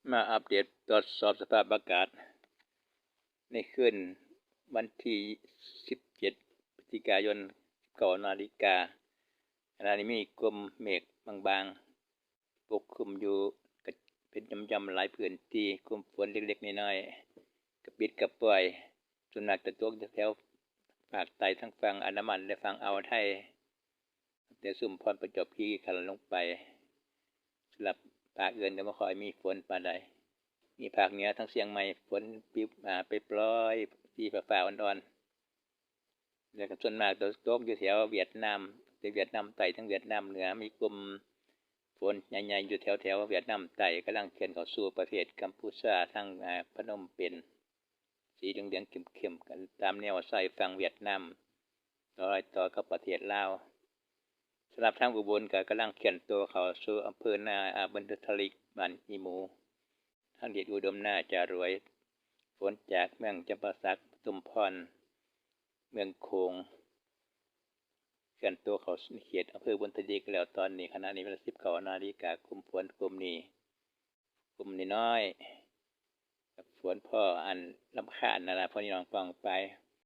ມາອັບເດດຕວດສອບສະພາບອາກາດໃນຄືນວັນທີສິບເຈັດ ພຶສຈິກາຍົນ ສິບເກົ້ານາລິກາ. ຂະນະນີ້ມີກຸ່ມເມກບາງໆປົກຄຸມຢູ່ ກະເປັນຢ່ອມໆຫຼາຍພື້ນທີ່, ກຸ່ມຝົນເລັກໆນ້ອຍໆກະປິດກະປ່ອຍ, ສ່ວນມາກຈະຕົກຢູ່ແຖວພາກໃຕ້ທາງຝັ່ງອັນດາມັນ ແລະ ຝັ່ງອ່າວໄທ. ແຕ່ຊຸມພອນປະຈວບຄີລີຂັນລົງໄປ. ສຳລັບພາກອື່ນກະບໍ່ຄ່ອຍມີຝົນປານໃດ. ມີພາກເໜືອທັງຊຽງໃໝ່ ຝົນປິວ ອາ ປະປາຍໆ ສີຟ້າໆອ່ອນໆ ແລະ ກະສ່ວນມາກຕົກຢູ່ແຖວຫວຽດນາມ, ແຕ່ຫວຽດນາມໃຕ້ ທັງຫວຽດນາມເໜືອ. ມີກຸ່ມຝົນໃຫຍ່ໆຢູ່ແຖວໆຫວຽດນາມໃຕ້ ກຳລັງເຄື່ອນເຂົ້າສູ່ປະເທດກຳປູເຈຍ ທາງ ອາ ພະນົມເປັນ. ສີເຫຼືອງໆເຂັ້ມໆ ຕາມແນວຊາຍຝັ່ງຫວຽດນາມ ລອຍຕໍ່ກັບປະເທດລາວ. ສຳລັບທາງອຸບົນກະກຳລັງເຄື່ອນໂຕເຂົ້າສູ່ອຳເພີນາ ອາ ບຸນທະລິກ ບ້ານອີໝູ. ທາງເດດອຸດົມນາຈາລວຍ, ຝົນຈາກເມືອງຈຳປາສັກ, ປະທຸມພອນ, ເມືອງໂຂງ ເຄື່ອນໂຕເຂົ້າເຂດອຳເພີບຸນທະລິກແລ້ວຕອນນີ້. ຂະນະນີ້ເວລາສິບເກົ້ານາລິກາ, ກຸ່ມຝົນກຸ່ມນີ້ ກຸ່ມນ້ອຍໆ ຝົນພໍອັນລຳຄານນັ້ນລະ ພໍ່ນ້ອງປ້ອງປາຍ.